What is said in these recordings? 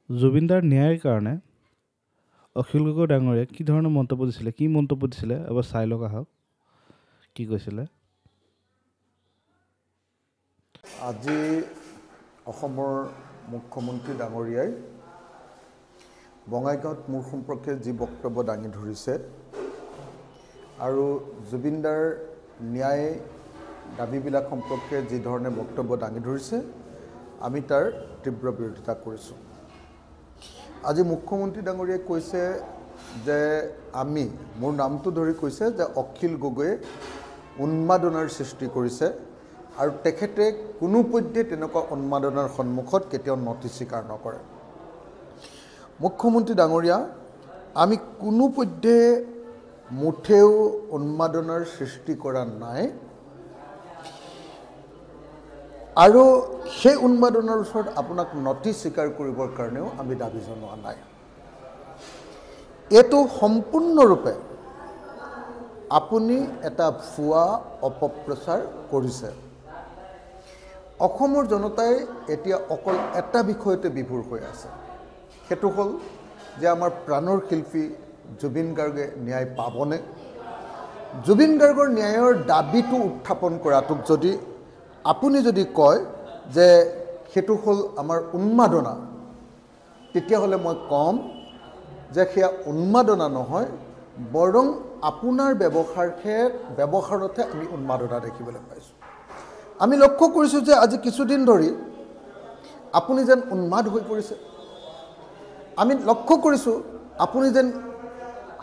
জুবিনদাৰ ন্যায়ৰ কাৰণে অখিল গগৈ ডাঙৰীয়াই কি ধৰণৰ মন্তব্য দিছিলে, কি মন্তব্য দিছিলে এবাৰ চাই লওক আহক, কি কৈছিলে। আজি অসমৰ মুখ্যমন্ত্ৰী ডাঙৰীয়াই বঙাইগাঁৱত মোৰ সম্পৰ্কে যি বক্তব্য দাঙি ধৰিছে আৰু জুবিনদাৰ ন্যায় দাবীবিলাক সম্পৰ্কে যি ধৰণে বক্তব্য দাঙি ধৰিছে, আমি তাৰ তীব্ৰ বিৰোধিতা কৰিছোঁ। আজি মুখ্যমন্ত্ৰী ডাঙৰীয়াই কৈছে যে আমি, মোৰ নামটো ধৰি কৈছে যে অখিল গগৈয়ে উন্মাদনাৰ সৃষ্টি কৰিছে আৰু তেখেতে কোনোপধ্যে তেনেকুৱা উন্মাদনাৰ সন্মুখত কেতিয়াও নথি স্বীকাৰ নকৰে। মুখ্যমন্ত্ৰী ডাঙৰীয়া, আমি কোনোপধ্যে মুঠেও উন্মাদনাৰ সৃষ্টি কৰা নাই আৰু সেই উন্মাদনাৰ ওচৰত আপোনাক নথি স্বীকাৰ কৰিবৰ কাৰণেও আমি দাবী জনোৱা নাই। এইটো সম্পূৰ্ণৰূপে আপুনি এটা ভুৱা অপপ্ৰচাৰ কৰিছে। অসমৰ জনতাই এতিয়া অকল এটা বিষয়তে বিভোৰ হৈ আছে, সেইটো হ'ল যে আমাৰ প্ৰাণৰ শিল্পী জুবিন গাৰ্গে ন্যায় পাবনে? জুবিন গাৰ্গৰ ন্যায়ৰ দাবীটো উত্থাপন কৰাটোক যদি আপুনি যদি কয় যে সেইটো হ'ল আমাৰ উন্মাদনা, তেতিয়াহ'লে মই ক'ম যে সেয়া উন্মাদনা নহয়, বৰং আপোনাৰ ব্যৱহাৰতহে আমি উন্মাদনা দেখিবলৈ পাইছোঁ। আমি লক্ষ্য কৰিছোঁ যে আজি কিছুদিন ধৰি আপুনি যেন উন্মাদ হৈ পৰিছে। আমি লক্ষ্য কৰিছোঁ আপুনি যেন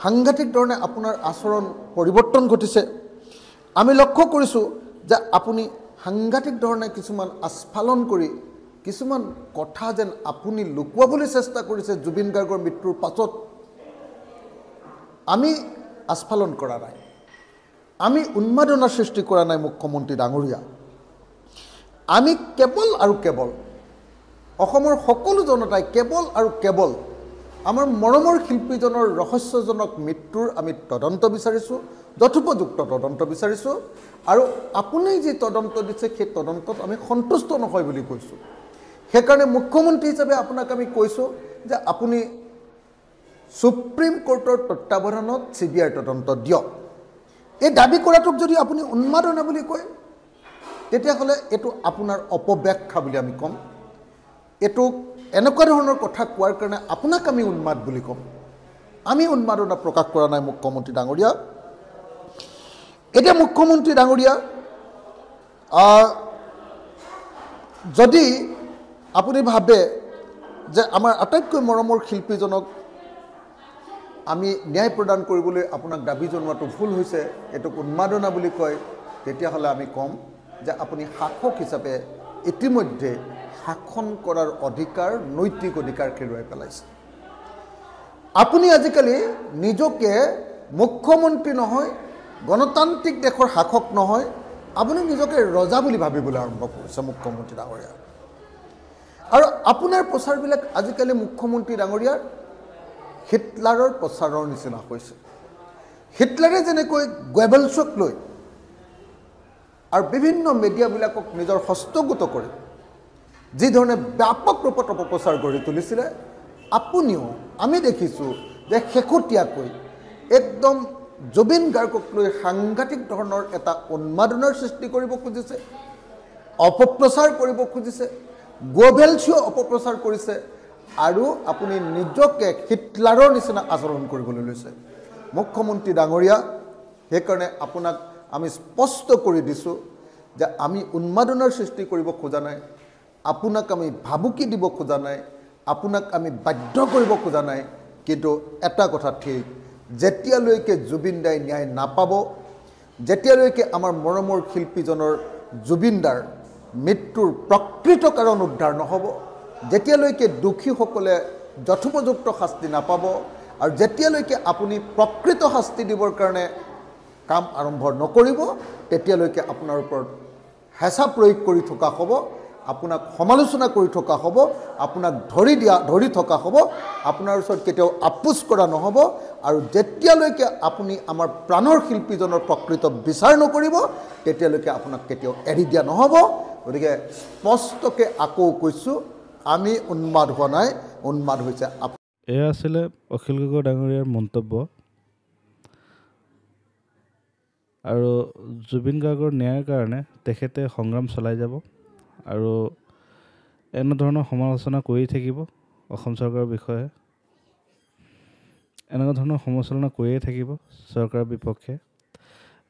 সাংঘাতিক ধৰণে আপোনাৰ আচৰণ পৰিৱৰ্তন ঘটিছে। আমি লক্ষ্য কৰিছোঁ যে আপুনি সাংঘাতিক ধৰণে কিছুমান আস্ফালন কৰি কিছুমান কথা যেন আপুনি লুকুৱাবলৈ চেষ্টা কৰিছে জুবিন গাৰ্গৰ মৃত্যুৰ পাছত। আমি আস্ফালন কৰা নাই, আমি উন্মাদনাৰ সৃষ্টি কৰা নাই মুখ্যমন্ত্ৰী ডাঙৰীয়া। আমি কেৱল আৰু কেৱল অসমৰ সকলো জনতাই কেৱল আৰু কেৱল আমাৰ মৰমৰ শিল্পীজনৰ ৰহস্যজনক মৃত্যুৰ আমি তদন্ত বিচাৰিছোঁ, যথোপযুক্ত তদন্ত বিচাৰিছোঁ আৰু আপুনি যি তদন্ত দিছে সেই তদন্তত আমি সন্তুষ্ট নহয় বুলি কৈছোঁ। সেইকাৰণে মুখ্যমন্ত্ৰী হিচাপে আপোনাক আমি কৈছোঁ যে আপুনি সুপ্ৰিম কোৰ্টৰ তত্বাৱধানত চি বি আইৰ তদন্ত দিয়ক। এই দাবী কৰাটোক যদি আপুনি উন্মাদনা বুলি কয়, তেতিয়াহ'লে এইটো আপোনাৰ অপব্যাখ্যা বুলি আমি ক'ম। এইটো এনেকুৱা ধৰণৰ কথা কোৱাৰ কাৰণে আপোনাক আমি উন্মাদ বুলি ক'ম। আমি উন্মাদনা প্ৰকাশ কৰা নাই মুখ্যমন্ত্ৰী ডাঙৰীয়া। এতিয়া মুখ্যমন্ত্ৰী ডাঙৰীয়া, যদি আপুনি ভাবে যে আমাৰ আটাইতকৈ মৰমৰ শিল্পীজনক আমি ন্যায় প্ৰদান কৰিবলৈ আপোনাক দাবী জনোৱাটো ভুল হৈছে, এইটোক উন্মাদনা বুলি কয়, তেতিয়াহ'লে আমি ক'ম যে আপুনি শাসক হিচাপে ইতিমধ্যে শাসন কৰাৰ অধিকাৰ, নৈতিক অধিকাৰ হেৰুৱাই পেলাইছে। আপুনি আজিকালি নিজকে মুখ্যমন্ত্ৰী নহয়, গণতান্ত্ৰিক দেশৰ শাসক নহয়, আপুনি নিজকে ৰজা বুলি ভাবিবলৈ আৰম্ভ কৰিছে মুখ্যমন্ত্ৰী ডাঙৰীয়া। আৰু আপোনাৰ প্ৰচাৰবিলাক আজিকালি মুখ্যমন্ত্ৰী ডাঙৰীয়াৰ হিটলাৰৰ প্ৰচাৰৰ নিচিনা হৈছে। হিটলাৰে যেনেকৈ গোৱেবলছক লৈ আৰু বিভিন্ন মিডিয়াবিলাকক নিজৰ হস্তগত কৰি যিধৰণে ব্যাপক ৰূপত অপপ্ৰচাৰ গঢ়ি তুলিছিলে, আপুনিও আমি দেখিছোঁ যে শেহতীয়াকৈ একদম জুবিন গাৰ্গক লৈ সাংঘাতিক ধৰণৰ এটা উন্মাদনাৰ সৃষ্টি কৰিব খুজিছে, অপপ্ৰচাৰ কৰিব খুজিছে, গোৱেবলছেও অপপ্ৰচাৰ কৰিছে আৰু আপুনি নিজকে হিটলাৰৰ নিচিনা আচৰণ কৰিবলৈ লৈছে। মুখ্যমন্ত্ৰী ডাঙৰীয়া, সেইকাৰণে আপোনাক আমি স্পষ্ট কৰি দিছোঁ যে আমি উন্মাদনাৰ সৃষ্টি কৰিব খোজা নাই, আপোনাক আমি ভাবুকি দিব খোজা নাই, আপোনাক আমি বাধ্য কৰিব খোজা নাই, কিন্তু এটা কথা ঠিক, যেতিয়ালৈকে জুবিন দাই ন্যায় নাপাব, যেতিয়ালৈকে আমাৰ মৰমৰ শিল্পীজনৰ জুবিনদাৰ মৃত্যুৰ প্ৰকৃত কাৰণ উদ্ধাৰ নহ'ব, যেতিয়ালৈকে দোষীসকলে যথোপযুক্ত শাস্তি নাপাব আৰু যেতিয়ালৈকে আপুনি প্ৰকৃত শাস্তি দিবৰ কাৰণে কাম আৰম্ভ নকৰিব, তেতিয়ালৈকে আপোনাৰ ওপৰত হেঁচা প্ৰয়োগ কৰি থকা হ'ব, আপোনাক সমালোচনা কৰি থকা হ'ব, আপোনাক ধৰি থকা হ'ব, আপোনাৰ ওচৰত কেতিয়াও আপোচ কৰা নহ'ব আৰু যেতিয়ালৈকে আপুনি আমাৰ প্ৰাণৰ শিল্পীজনৰ প্ৰকৃত বিচাৰ নকৰিব, তেতিয়ালৈকে আপোনাক কেতিয়াও এৰি দিয়া নহ'ব। গতিকে স্পষ্টকৈ আকৌ কৈছোঁ, আমি উন্মাদ হোৱা নাই। উন্মাদ হৈছে। এয়া আছিলে অখিল গগৈ ডাঙৰীয়াৰ মন্তব্য। আৰু জুবিন গাৰ্গৰ ন্যায়ৰ কাৰণে তেখেতে সংগ্ৰাম চলাই যাব আৰু এনেধৰণৰ সমালোচনা কৰি থাকিব অসম চৰকাৰৰ বিষয়ে, এনেকুৱা ধৰণৰ সমালোচনা কৰিয়ে থাকিব চৰকাৰৰ বিপক্ষে।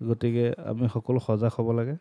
গতিকে আমি সকলো সজাগ হ'ব লাগে।